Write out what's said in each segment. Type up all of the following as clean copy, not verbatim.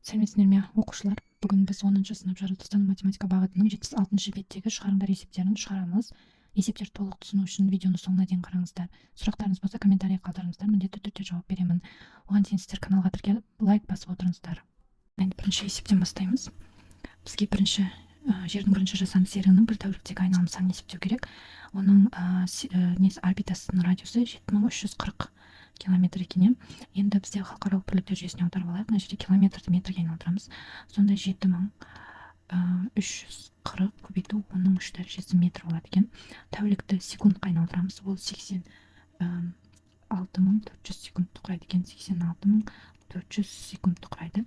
Сәлеметсіздер ме, оқушылар! Бүгін біз 10-сынып жаратылыстану математика бағытының 76-беттегі шығарыңдар есептерін шығарамыз. Есептерді толық түсіну үшін видеоны соңына дейін қараңыздар. Сұрақтарыңыз болса, комментарий қалдырыңыздар, міндетті түрде жауап беремін. Оған дейін сіздер каналға тіркеліп, лайк басып отырыңыздар. Енді бірінші есептен бастаймыз. Бізге бірінші жердің бірінші жасанды серігінің бір тәуліктегі айналым санын есептеу керек. Оның несі, орбитасының радиусы 7340 километр екен, иә. Енді бізде халықаралық бірліктер жүйесіне аударып алайық. Мына жерде километрді метрге айналдырамыз. Сонда 7340 көбейту 10-ның 3 дәрежесі метр болады екен. Тәулікті секундқа айналдырамыз. Ол 86 400 секундты құрайды екен, 86 400 секундты құрайды.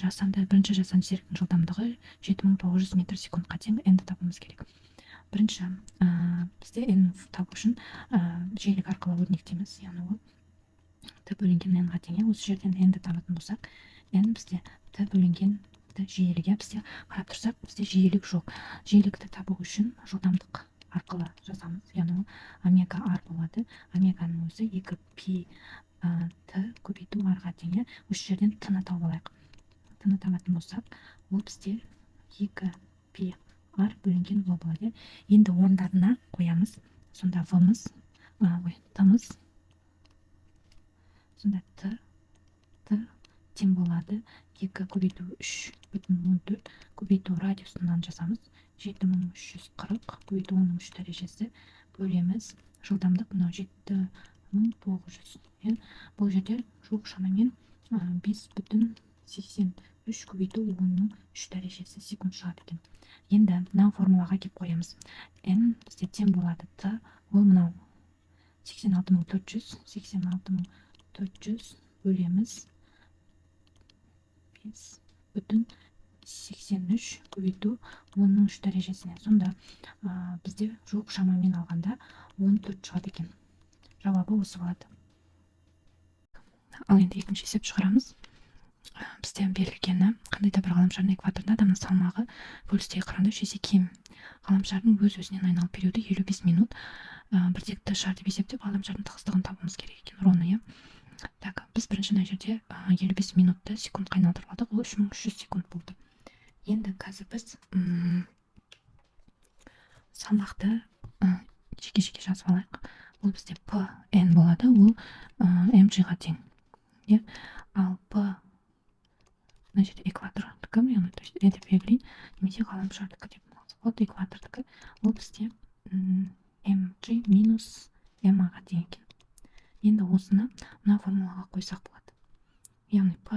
Жасанды, бірінші жасанды серіктің жылдамдығы 7900 метр секундқа тең. N-ді табуымыз керек. Бірінші бізде n табу үшін жиілік арқылы өрнектейміз, яғни ол т бөлінген n-ға тең, иә. Осы жерден n-ді табатын болсақ, n бізде т бөлінген т жиілік, иә. Бізде қарап тұрсақ, бізде жиілік жоқ. Жиілікті табу үшін жылдамдық арқылы жазамыз, яғни ол омега r болады. Омеганың өзі 2 пи т көбейту r-ға тең, иә. Осы жерден т-ны тауып алайық. Т-ны табатын болсақ, ол бізде 2 пи r бөлінген в болады, иә. Енді орындарына қоямыз. Сонда в-мыз, ой, т-мыз, сонда т тең болады 2 көбейту 3,14 көбейту радиусынан жазамыз, 7340 көбейту 10-ның 3 дәрежесі, бөлеміз жылдамдық, мынау 7900, иә. Бұл жерде жуық шамамен 5,83 көбейту 10-ның 3 дәрежесі секунд шығады екен. Енді мына формулаға келіп қоямыз. N бізде тең болады т, ол мынау 86 400, 86 400 бөлеміз 5,83 көбейту 10-ның 3 дәрежесіне. Сонда бізде жуық шамамен алғанда 14 шығады екен. Жауабы осы болады. Ал енді екінші есеп шығарамыз. Бізде берілгені: қандай да бір ғаламшардың экваторында адамның салмағы полюстегі қарағанда 3 есе кем. Ғаламшардың өз өзінен айналу периоды 55 минут. Біртекті шар деп есептеп, ғаламшардың тығыздығын табуымыз керек екен, роны, иә. Так, біз бірінші мына жерде 55 минутты секундқа айналдырып алдық. Ол 3300 секунд болды. Енді қазір біз салмақты жеке жеке жазып алайық. Ол бізде п n болады, ол mg-ға тең, иә. Ал п мына жерде экватордікі, яғни, то есть е деп белгілейін немесе ғаламшардікі деп алсақ болады. Экватордікі ол бізде mg минус ма-ға тең екен. Енді осыны мына формулаға қойсақ болады, яғни п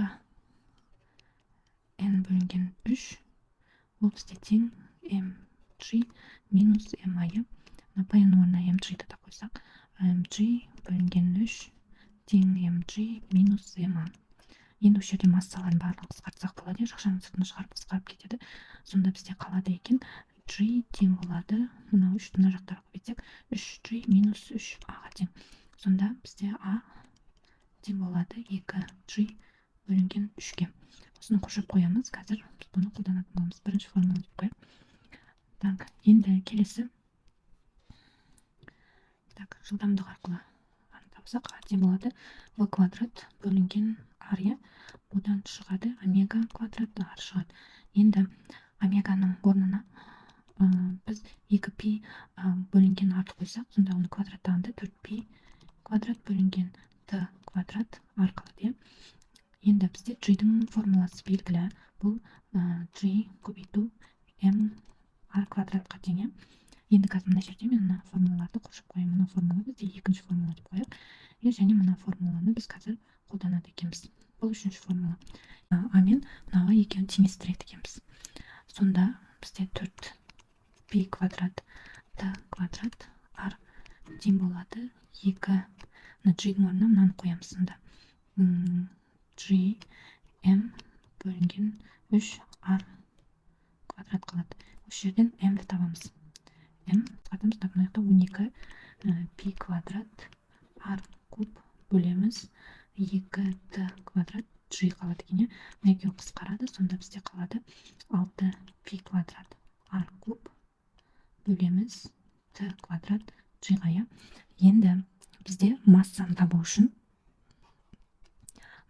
n бөлінген 3, ол бізде тең mg минус ма, иә. Мына п n орнына mg-ді да қойсақ, mg бөлінген 3 тең mg минус ма. Енді осы жерде массалардың барлығын қысқартсақ болады, иә. Жақшаның сыртына шығарып, қысқарып кетеді. Сонда бізде қалады екен g тең болады, мынау үшті мына жақтарға көбейтсек, 3g минус 3 а-ға тең. Сонда бізде а тең болады 2g бөлінген 3-ке. Осыны қоршап қоямыз, қазір біз бұны қолданатын боламыз. Бірінші формула деп қояйық. Так, енді келесі. Так, жылдамдық арқылы тапсақ, а тең болады в квадрат бөлінген r, иә. Одан шығады омега квадрат r шығады. Енді омеганың орнына біз 2 пи бөлінген r-ды қойсақ, сонда оны квадраттағанда 4 пи квадрат бөлінген т квадрат r қалады, иә. Енді бізде g-дің формуласы белгілі. Бұл g көбейту m r квадратқа тең, иә. Енді қазір мына жерде мен мына формулаларды қоршап қоямын. Мына формула бізде екінші формула деп қояйық, иә. Және мына формуланы біз қазір қолданады екенбіз. Бұл үшінші формула. А мен мынаға екеуін теңестіреді екенбіз. Сонда бізде 4 пи квадрат т квадрат r тең болады екі, мына g-дің орнына мынаны қоямыз. Сонда g m бөлінген 3 r квадрат қалады. Осы жерден m-ді табамыз. M қысқартамыз. Так, мына жақта 12 пи квадрат r куб бөлеміз 2 т квадрат g қалады екен, иә. Мына екеуі қысқарады. Сонда бізде қалады 6 пи квадрат r куб бөлеміз т квадрат g-ға, иә. Енді бізде массаны табу үшін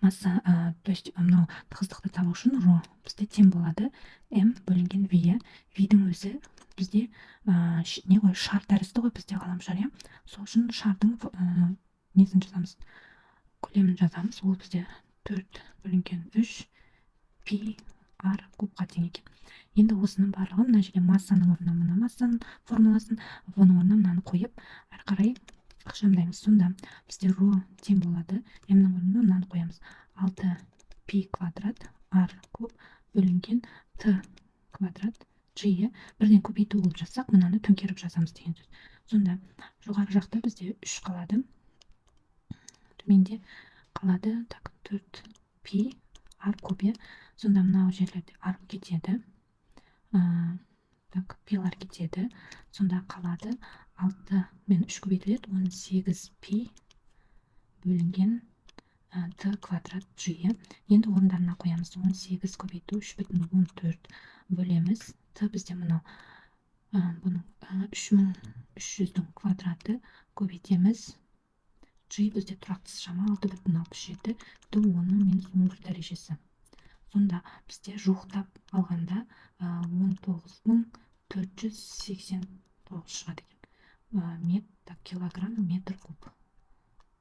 Масса, то есть мынау тығыздықты табу үшін ро бізде тең болады м бөлінген в, иә. В-дің өзі бізде не ғой, шар тәрізді ғой бізде ғаламшар, иә. Сол үшін шардың несін жазамыз, көлемін жазамыз. Ол бізде 4 бөлінген 3 пи r кубқа тең екен. Енді осының барлығын мына жерде массаның орнына мына массаның формуласын, в-ның орнына мынаны қойып, әрі қарай ықшамдаймыз. Сонда бізде ро тең болады, м-нің орнына мынаны қоямыз: 6 пи квадрат r куб бөлінген т квадрат g, иә. Бірден көбейту қылып жазсақ, мынаны төңкеріп жазамыз деген сөз. Сонда жоғары жақта бізде 3 қалады, төменде қалады, так, 4 пи r куб, иә. Сонда мынау жерлерде r кетеді, так, пилар кетеді. Сонда қалады 6 мен 3 көбейтіледі, 18 пи бөлінген т квадрат g, иә. Енді орындарына қоямыз: 18 көбейту 3,14 бөлеміз т бізде мынау, бұның 3300-дің квадраты, көбейтеміз g бізде тұрақтысыз шама 6,67 т оны минус 11 дәрежесі. Сонда бізде жуықтап алғанда 19 489 шығады екен, так, килограмм метр куб.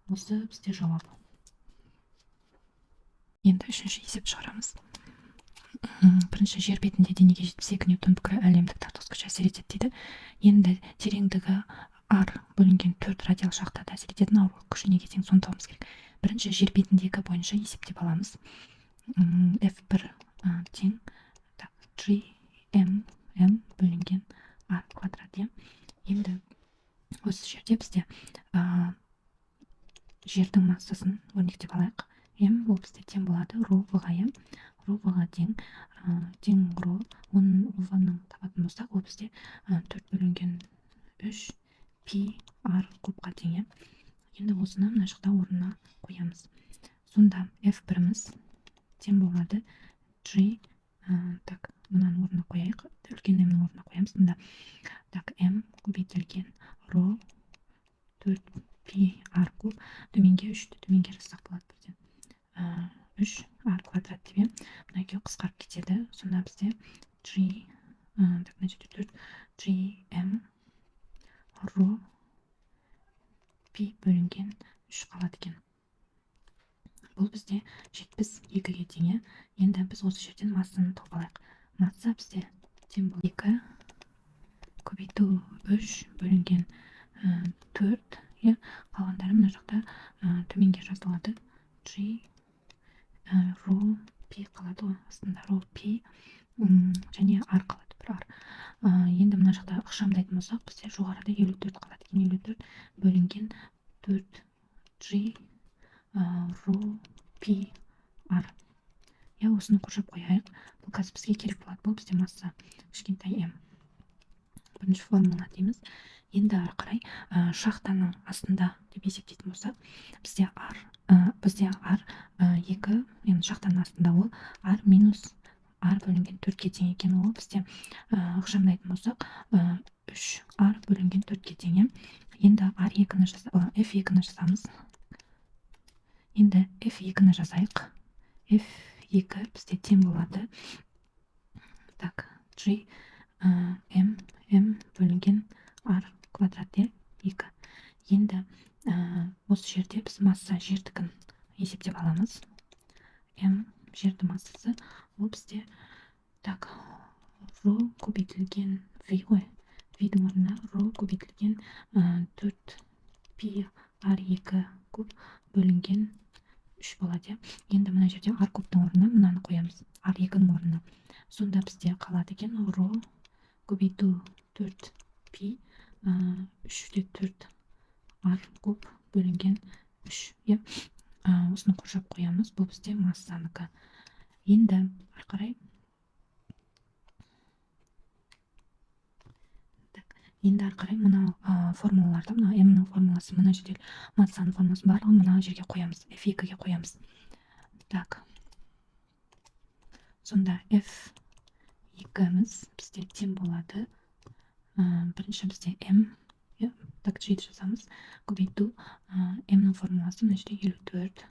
Осы бізде жауап. Енді үшінші есеп шығарамыз. Бірінші, жер бетінде денеге 72 ньютон бүкіл әлемдік тартылыс күші әсер етеді дейді. Енді тереңдігі r бөлінген 4 радиал шахтада әсер ететін ауырлық күші неге тең, соны табуымыз керек. Бірінші жер бетіндегі бойынша есептеп аламыз. F1 тең, так, g m m бөлінген r квадрат, иә. Енді осы жерде бізде жердің массасын өрнектеп алайық. М ол бізде тең болады ро в-ға, иә. Ро в-ға тең, тең ро, оның в-ның табатын болсақ, ол бізде төрт бөлінген үш пи r кубқа тең, иә. Енді осыны мына жақта орнына қоямыз. Сонда f біріміз тең болады g, так, мынаның орнына қояйық, үлкен м-нің орнына қоямыз. Сонда, так, м көбейтілген ро төрт пи r куб, төменге үшті төменге жазсақ болады бірден, үш r квадрат деп, иә. Мына екеуі қысқарып кетеді. Сонда бізде g, так, мына жерде төрт g m ро пи бөлінген үш қалады екен. Бұл бізде 72-ге тең, иә. Енді біз осы жерден массаны тауып алайық. Масса бізде тең болады екі көбейту үш бөлінген төрт, иә. Қалғандары мына жақта төменге жазылады, g ро пи қалады ғой астында, ро пи және r қалады, бір r. Енді мына жақта ықшамдайтын болсақ, бізде жоғарыда 54 қалады екен. 54 бөлінген төрт g ро пи r, иә. Осыны қоршап қояйық, бұл қазір бізге керек болады. Бұл бізде масса кішкентай м, бірінші формула дейміз. Енді ары қарай шахтаның астында деп есептейтін болсақ, бізде r, бізде r екі, яғни шахтаның астында ол r минус r бөлінген төртке тең екен. Ол бізде ықшамдайтын болсақ, үш r бөлінген төртке тең, иә. Енді r екіні, f екіні жазамыз. Енді f екіні жазайық. F екі бізде тең болады, так, g m m бөлінген r квадрат, иә, екі. Енді осы жерде біз масса жердікін есептеп аламыз. М жердің массасы ол бізде, так, ро көбейтілген в ғой. В-дің орнына ро көбейтілген төрт пи r екі куб бөлінген үш болады, иә. Енді мына жерде r кубтың орнына мынаны қоямыз, r екінің орнына. Сонда бізде қалады екен ро көбейту төрт пи үште төрт r куб бөлінген үш, иә. Осыны қоршап қоямыз, бұл бізде массанікі. Енді ары қарай, так, енді ары қарай мынау формулаларды, мына м-нің формуласы, мына жерде массаның формуласын, барлығын мына жерге қоямыз, f екіге қоямыз. Так, сонда f екіміз бізде тең болады, бірінші бізде м, иә, так, g жазамыз, көбейту м-нің формуласы мына жерде 54.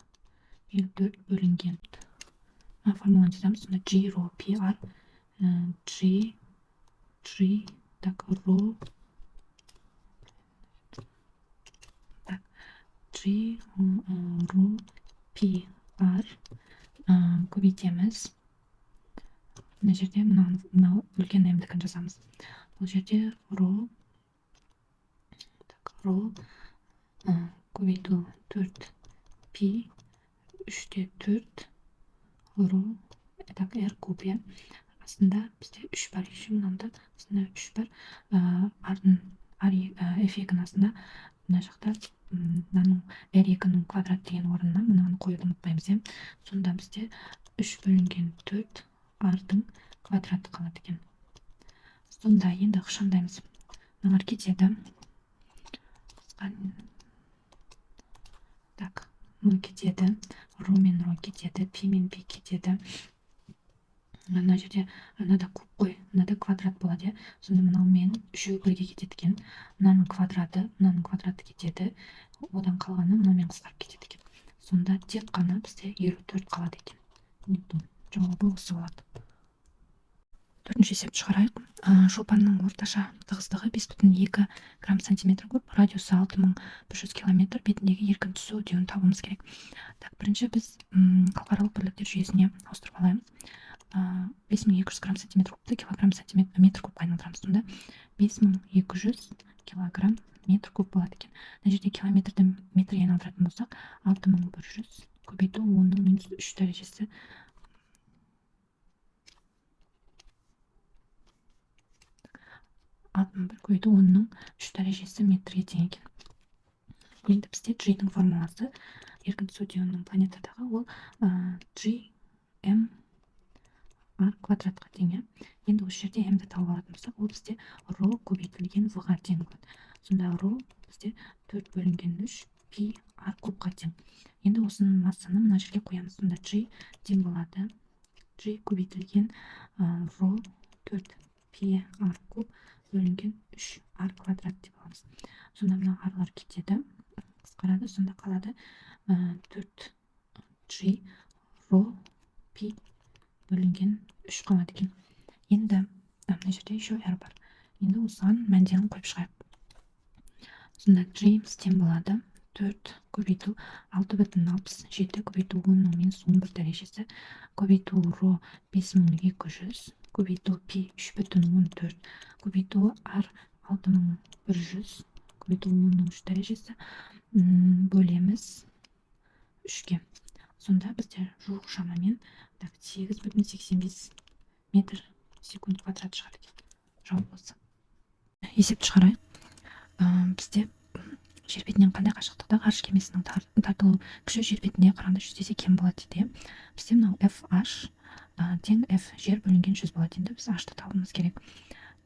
54 бөлінген. Формуланы жазамыз. Сонда G, ро, P, R, G, G, так, ро, так, G, ро, P, R көбейтеміз. Мына жерде мынау үлкен М-дікін жазамыз. Бұл жерде ро, так, ро көбейту 4 пи 3-те 4 ро, так, R куб, иә. Астында бізде 3 бар, еще мынанда астында 3 бар. Ардың F2-нің астында мына жақта мынаның R2-нің квадрат деген орнына мынаны қоюды ұмытпаймыз, иә. Сонда бізде 3 бөлінген 4 R-дың квадраты қалады екен. Сонда енді ықшамдаймыз. Мыналар кетеді. Так, 0 кетеді, ро мен ро кетеді, пи мен пи кетеді. Мына жерде мынада куб қой, мынада квадрат болады, иә. Сонда мынау мен үшеуі бірге кетеді екен. Мынаның квадраты, мынаның квадраты кетеді. Одан қалғаны мынаумен қысқарып кетеді екен. Сонда тек қана бізде 54 қалады екен. Ньютон. Жауабы осы болады. Төртінші есепті шығарайық. Шолпанның орташа тығыздығы 5,2 грамм сантиметр куб, радиусы 6100 километр, бетіндегі еркін түсу үдеуін табуымыз керек. Так, бірінші біз халықаралық бірліктер жүйесіне ауыстырып алаймыз. 5200 грамм сантиметр кубты килограмм сантиметр метр кубқа айналдырамыз. Сонда 5200 килограмм метр куб болады екен. Мына жерде километрді метрге айналдыратын болсақ, 6100 көбейту 10-ның минус 3 дәрежесі 61 көбейту 10-ның 3 дәрежесі метрге тең екен. Енді бізде G-дің формуласы еркін түсу үдеуінің планетадағы ол G M R квадратқа тең. Енді осы жерде M-ді тауып алатын болсақ, ол бізде ро көбейтілген V-ға тең болады. Сонда ро бізде 4 бөлінген 3 пи R кубқа тең. Енді осының массаны мына жерге қоямыз. Сонда G тең болады. G көбейтілген ро 4 пи R куб бөлінген 3 R квадрат деп аламыз. Сонда мына R-лар кетеді, қысқарады, сонда қалады 4 G ро пи бөлінген 3 қалады екен. Енді мына жерде еще R бар. Енді осыған мәндерін қойып шығайық. Сонда G тең болады 4 көбейту 6,67 көбейту 10-ның минус 11 дәрежесі көбейту ро 5200 көбейту пи 3,14 көбейту R 6100 көбейту 10-ның 3 дәрежесі бөлеміз 3-ке. Сонда бізде жуық шамамен так 8,85 метр секунд квадрат шығады екен. Жауап осы. Есепті шығарайық. Бізде жер бетінен қандай қашықтықта ғарыш кемесінің тартылу күші жер бетіне қарағанда 100 есе кем болады дейді. Бізде мынау FH тең F жер бөлінген 100 болады. Енді біз H-ты табуымыз керек.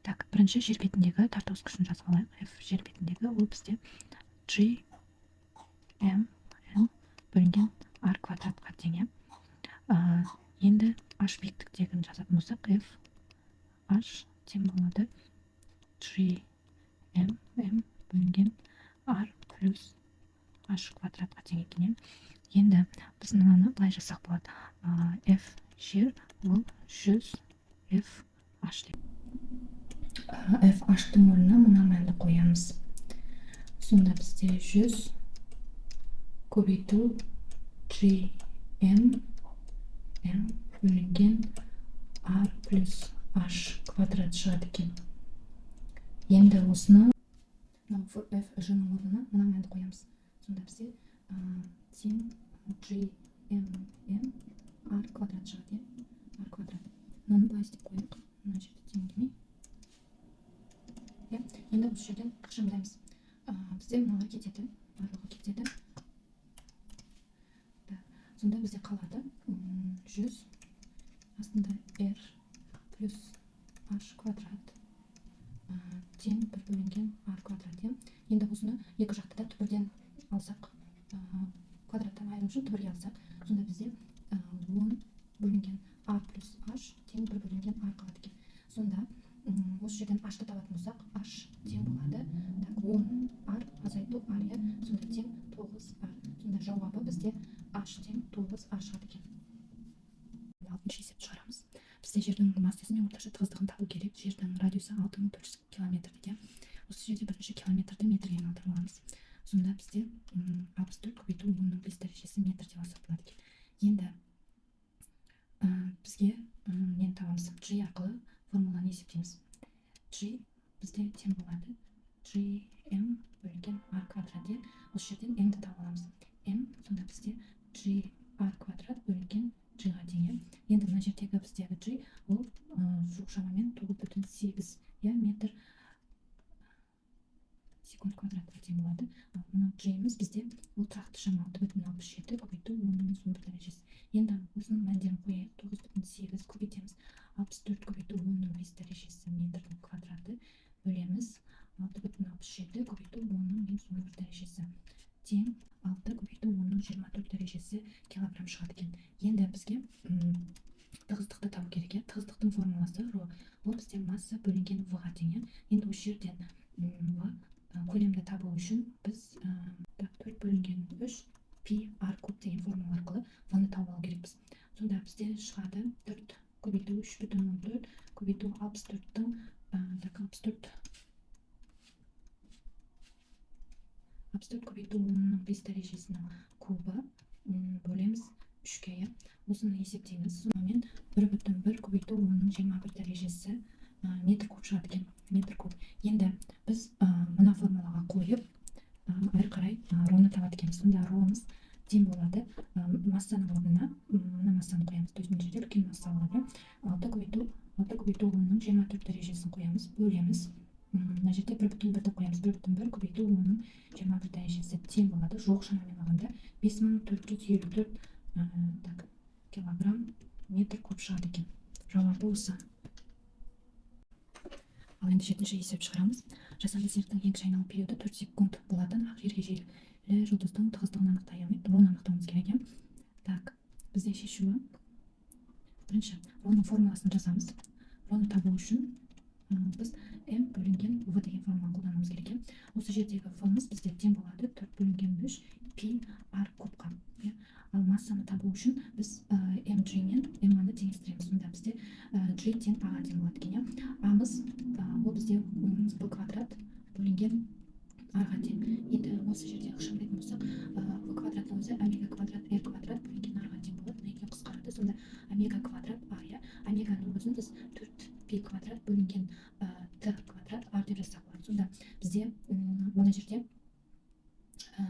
Так, бірінші жер бетіндегі тартылыс күшін жазып алайық. F жер бетіндегі ол бізде G M N бөлінген R квадратқа тең. Енді H биіктіктегін жазатын болсақ, F H тең болады G M M бөлінген R плюс H квадратқа тең екен. Енді біз мынаны былай жасақ болады. F жер ол 100 F H деп. F H-тың орнына мына мәнді қоямыз. Сонда бізде 100 көбейту G M M бөлінген R плюс H квадрат шығады екен. Енді осыны мынау F G-ның орнына мына мәнді қоямыз. Сонда бізде тең G M M R квадрат шығады, иә? R квадрат. Мынаны былай істеп қояйық. Мына жерде тең демей. Иә? Енді осы жерден ықшамдаймыз. Бізде мыналар кетеді, барлығы кетеді. Так, сонда бізде қалады 100 астында R плюс H квадрат тең 1 бөлінген R квадрат, иә. Енді осыны екі жақты да түбірден алсақ, квадраттан айыру үшін түбірге алсақ, сонда бізде 10 бөлінген R плюс H тең 1 бөлінген R қалады екен. Сонда осы жерден H-ты табатын болсақ, H тең болады. Так, 10 R азайту R, иә. Сонда тең 9 R. Сонда жауабы бізде H H тең 9 А шығады екен. Алтыншы есепті шығарамыз. Бізде жердің массасы мен орташа тығыздығын табу керек. Жердің радиусы 6400 километр дейді. Осы жерде бірінші километрді метрге айналдырып аламыз. Сонда бізде 64 көбейту 10-ның 5 дәрежесі метр деп алсақ болады екен. Енді бізге нені табамыз? G арқылы формуланы есептейміз. G бізде тең болады GM бөлінген R квадрат. Осы жерден M-ді таба аламыз. M сонда бізде G R квадрат бөлінген G-ға тең. Енді мына жердегі біздегі G ол жуық шамамен 9,8, иә, метр секунд квадратқа тең болады. Ал мынау G-міз бізде ол тұрақты шама 6,67 көбейту 10-ның минус 11 дәрежесі. Енді осының мәндерін қояйық. 9,8 көбейтеміз 64 көбейту 10-ның 5 дәрежесі метрдің квадраты, бөлеміз 6,67 көбейту 10-ның минус 11 дәрежесі, тең 6 көбейту 10-ның 24 дәрежесі килограмм шығады екен. Енді бізге тығыздықты табу керек, иә. Тығыздықтың формуласы ро, ол бізде масса бөлінген в-ға тең, иә. Енді осы жерден в көлемді табу үшін біз так, 4 бөлінген 3 пи r куб деген формула арқылы в-ны тауып алу керекпіз. Сонда бізде шығады 4 көбейту 3,14 көбейту 64-тің, так, 64 көбейту 10-ның 5 дәрежесінің кубы, бөлеміз 3-ке, иә. Осыны есептейміз. Сонымен 1,1 көбейту 10-ның 21 дәрежесі метр куб шығады екен, метр куб. Енді біз мына формулаға қойып, әрі қарай роны табады екенбіз. Сонда ромыз тең болады массаның орнына мына массаны қоямыз, то есть мына жерде үлкен масса алады, иә. 6 көбейту 10-ның 24 дәрежесін қоямыз, бөлеміз, мына жерде 1,1 деп қоямыз. 1,1 көбейту 10-ның 21 дәрежесі тең болады жоқ шамамен алғанда 5454, так, килограмм метр куб шығады екен. Жауабы осы. Ал енді жетінші есеп шығарамыз. Жасанды серіктің ең кіші айналу периоды 4 секунд болатын ақ ергежейлі жұлдыздың тығыздығын анықта, яғни роны анықтауымыз керек, иә. Так, бізде шешуі: бірінші роның формуласын жазамыз. Роны табу үшін біз м бөлінген в деген формуланы қолдануымыз керек, иә. Осы жердегі в-мыз бізде тең болады 4 бөлінген 3 пи r кубқа, иә. Ал массаны табу үшін біз mg мен м-ны теңестіреміз. Сонда бізде g тең а-ға тең болады екен, иә. А-мыз ол бізде в квадрат бөлінген r-ға тең. Енді осы жерде ықшамдайтын болсақ, в квадраттың өзі омега квадрат r квадрат бөлінген r-ға тең болады. Мына екеуі қысқарады. Сонда омега квадрат а, иә. Омеганың өзін біз 4 пи квадрат бөлінген т квадрат r деп жазсақ болады. Сонда бізде мына жерде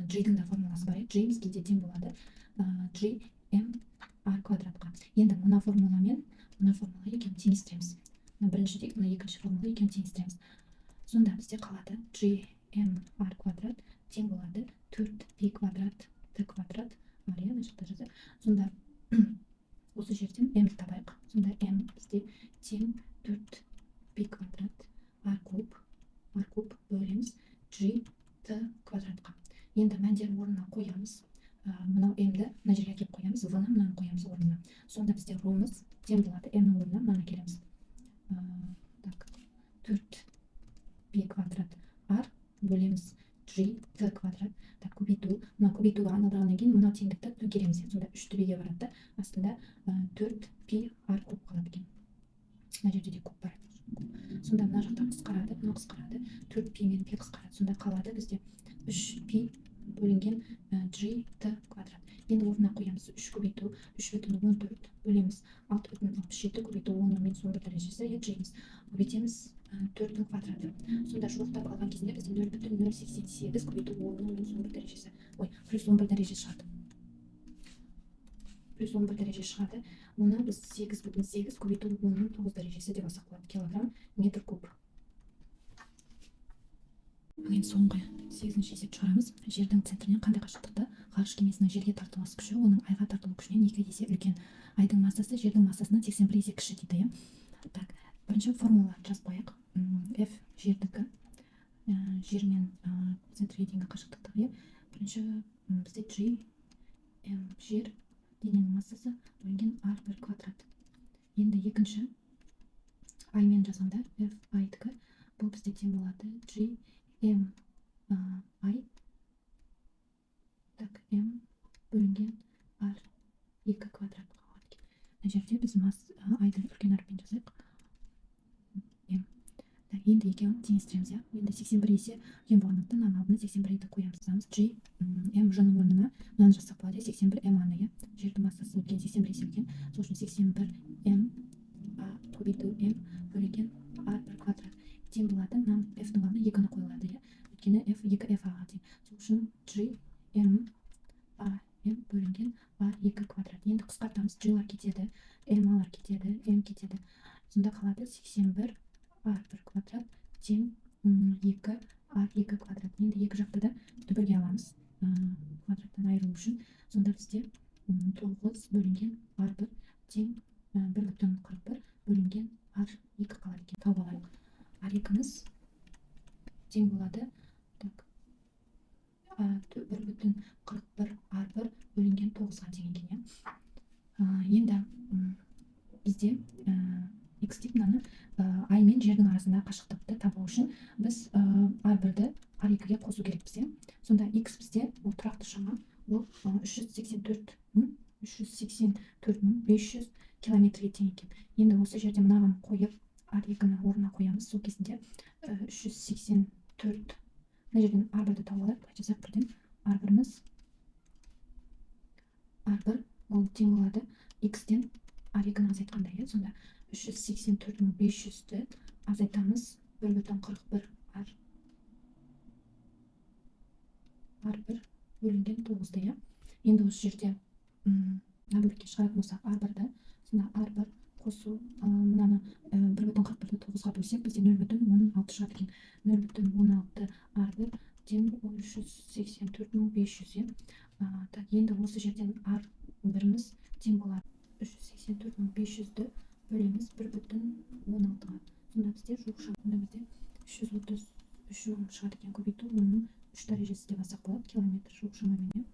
g-дің да формуласы бар, иә. G-міз бізде тең болады g m r квадратқа. Енді мына формула мен мына формула екеуін теңестіреміз. Мына бірінші, мына екінші формула, екеуін теңестіреміз. Сонда бізде қалады g m r квадрат тең болады 4 пи квадрат т квадрат r, иә, мына жақта жазайық. Сонда осы жерден м табайық. Сонда м бізде тең 4 пи квадрат r куб бөлеміз g т квадратқа. Енді мәндерін орнына қоямыз. Мынау м-ді мына жерге әкеліп қоямыз, в-ны мынаны қоямыз орнына. Сонда бізде ромыз тең болады, м-нің орнына мынаны әкелеміз. Так, 4 пи квадрат r бөлеміз g т квадрат. Так, көбейту, мына көбейтуге айналдырғаннан кейін мынау теңдікті төңкереміз, иә. Сонда үш төбеге барады да, астында 4 пи r куб қалады екен. Мына жерде де куб бар. Сонда мына жақта қысқарады, мынау қысқарады, 4 пи мен пи қысқарады. Сонда қалады бізде 3 пи бөлінген g т квадрат. Енді орнына қоямыз: 3 көбейту 3,14 бөлеміз 6,67 көбейту 10-ның минус 11 дәрежесі, иә, g-міз, көбейтеміз төрттің квадраты. Сонда жуықтап алған кезінде бізде 0,088 көбейту 10-ның минус 11 дәрежесі, ой, плюс 11 дәреже шығады, плюс 11 дәреже шығады. Оны біз 8,8 көбейту 10-ның 9 дәрежесі деп алсақ болады, килограмм метр куб. Ал енді соңғы сегізінші есеп шығарамыз. Жердің центрінен қандай қашықтықта ғарыш кемесінің жерге тартылыс күші оның айға тартылу күшінен 2 есе үлкен? Айдың массасы жердің массасынан 81 есе кіші дейді, иә. Так, бірінші формулаларды жазып қояйық. F жердікі, жер мен центрге дейінгі қашықтықты, иә. Бірінші бізде G M жер дененің массасы бөлінген r бір квадрат. Енді екінші аймен жазғанда F айдікі, бұл бізде тең болады G M I, так, M бөлінген R. Айды үлкен әріппен жазайық. М. Так, енді екеуін теңестіреміз, иә. Енді 81 есе үлкен болғандықтан, мынаның алдына 81 етіп қоямыз. G М Ж-ның орнына мынаны жазсақ болады, иә, 81 М аны, иә. Жердің массасы өйткені 81 есе үлкен. Сол үшін 81 М А көбейту М бөлінген А бір квадрат тең болады. Мына F-тің алдына екіні қойылады, иә. Өйткені F 2 F А-ға тең. Сол үшін G М А М бөлінген А екі квадрат. Енді қысқартамыз. G-лар кетеді, М А-лар кетеді, М кетеді. Сонда қалады 81 А бір квадрат тең 2 А екі квадрат. Енді екі жақты да түбірге аламыз, квадраттан айыру үшін. Сонда бізде 9 бөлінген А бір тең 1,41 бөлінген А екі қалады екен. Тауып алайық. А екіміз тең болады, так, 1,41 А бір бөлінген тоғызға тең екен, иә. Енді бізде x деп мынаны, ай мен жердің арасындағы қашықтықты табу үшін біз r бірді r екіге қосу керекпіз, иә. Сонда x бізде ол тұрақты шама, ол 384 500 километрге тең екен. Енді осы жерде мынаған қойып, r екіні орнына қоямыз. Сол кезінде 384, мына жерден r бірді тауып алайық. Былай жазайық бірден: r біріміз, r бір ол тең болады x-тен r екіні азайтқанда, иә. Сонда 384 500-ді азайтамыз 1,41 r бір бөлінген тоғызды, иә. Енді осы жерде мына бөлікке шығаратын болсақ r бірді, сонда r бір қосу мынаны, 1,41-ді тоғызға бөлсек, бізде 0,06 шығады екен. 0,06 r бір тең 384 500, иә. Так, енді осы жерден r біріміз тең болады 384 500-ді бөлеміз 1,16-ға. Сонда бізде жуық шығады. Сонда бізде 333 мың шығады екен, көбейту 10-ның үш дәрежесі деп алсақ болады, километр жуық шамамен, иә.